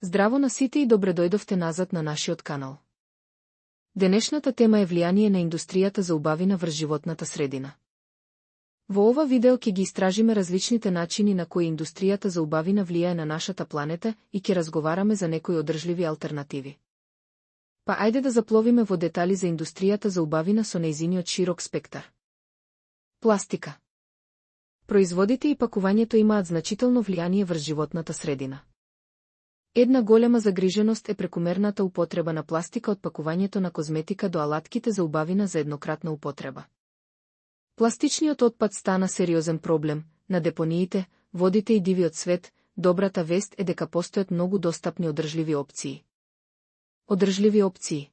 Здраво на сите и добре дојдовте назад на нашиот канал. Денешната тема е влијание на индустријата за убавина врз животната средина. Во ова видео ќе ги истражиме различните начини на кои индустријата за убавина влијае на нашата планета и ќе разговараме за некои одржливи алтернативи. Па ајде да запловиме во детали за индустријата за убавина со нејзиниот широк спектар. Пластика. Производите и пакувањето имаат значително влијание врз животната средина. Една голема загриженост е прекумерната употреба на пластика од пакувањето на козметика до алатките за убавина за еднократна употреба. Пластичниот отпад стана сериозен проблем на депониите, водите и дивиот свет. Добрата вест е дека постојат многу достапни одржливи опции. Одржливи опции.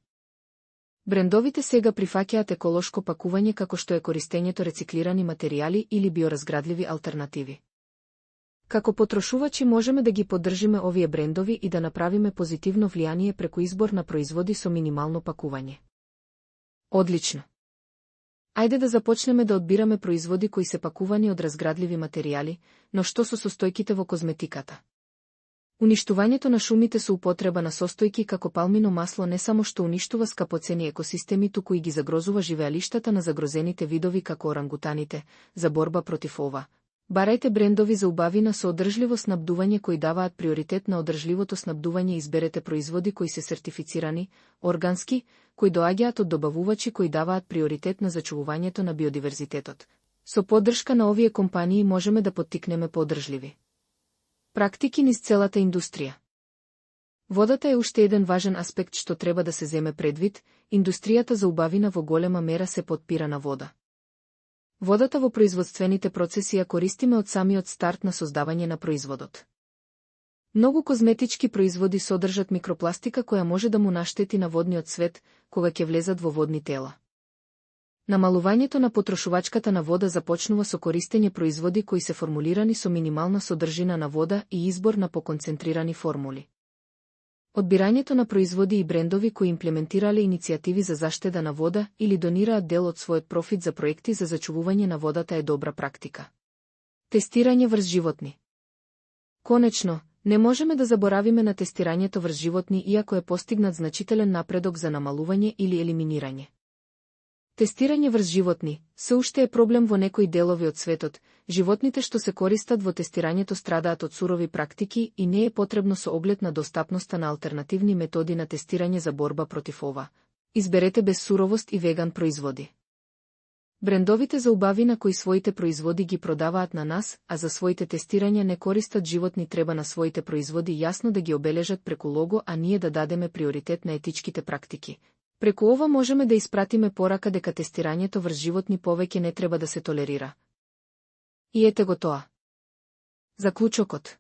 Брендовите сега прифаќаат еколошко пакување како што е користењето рециклирани материјали или биоразградливи алтернативи. Како потрошувачи можеме да ги поддржиме овие брендови и да направиме позитивно влијание преку избор на производи со минимално пакување. Одлично. Ајде да започнеме да одбираме производи кои се пакувани од разградливи материјали, но што со состојките во козметиката? Уништувањето на шумите со употреба на состојки како палмино масло не само што уништува скапоцени екосистеми, туку и ги загрозува живеалиштата на загрозените видови како орангутаните. За борба против ова, барајте брендови за убавина со одржливо снабдување кои даваат приоритет на одржливото снабдување и изберете производи кои се сертифицирани, органски, кои доаѓаат од добавувачи кои даваат приоритет на зачувувањето на биодиверзитетот. Со поддршка на овие компании можеме да поттикнеме подржливи практики низ целата индустрија. Водата е уште еден важен аспект што треба да се земе предвид. Индустријата за убавина во голема мера се потпира на вода. Водата во производствените процеси ја користиме од самиот старт на создавање на производот. Многу козметички производи содржат микропластика која може да му наштети на водниот свет кога ќе влезат во водни тела. Намалувањето на потрошувачката на вода започнува со користење производи кои се формулирани со минимална содржина на вода и избор на поконцентрирани формули. Одбирањето на производи и брендови кои имплементирале иницијативи за заштеда на вода или донираат дел од својот профит за проекти за зачувување на водата е добра практика. Тестирање врз животни. Конечно, не можеме да заборавиме на тестирањето врз животни иако е постигнат значителен напредок за намалување или елиминирање. Тестирање врз животни се уште е проблем во некои делови од светот. Животните што се користат во тестирањето страдаат од сурови практики и не е потребно со оглед на достапноста на алтернативни методи на тестирање за борба против ова. Изберете без суровост и веган производи. Брендовите за убавина кои своите производи ги продаваат на нас, а за своите тестирања не користат животни, треба на своите производи јасно да ги обележат преку лого, а ние да дадеме приоритет на етичките практики. Преку ова можеме да испратиме порака дека тестирањето врз животни повеќе не треба да се толерира. И ете го тоа. Заклучокот.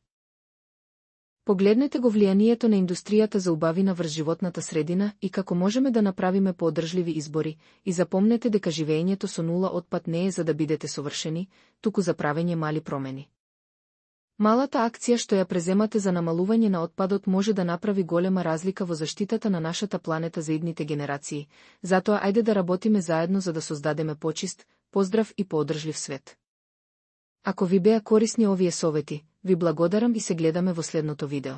Погледнете го влијанието на индустријата за убавина врз животната средина и како можеме да направиме подржливи избори, и запомнете дека живеењето со нула отпад не е за да бидете совршени, туку за правење мали промени. Малата акција што ја преземате за намалување на отпадот може да направи голема разлика во заштитата на нашата планета за идните генерации, затоа ајде да работиме заедно за да создадеме почист, поздрав и подржлив свет. Ако ви беа корисни овие совети, ви благодарам и се гледаме во следното видео.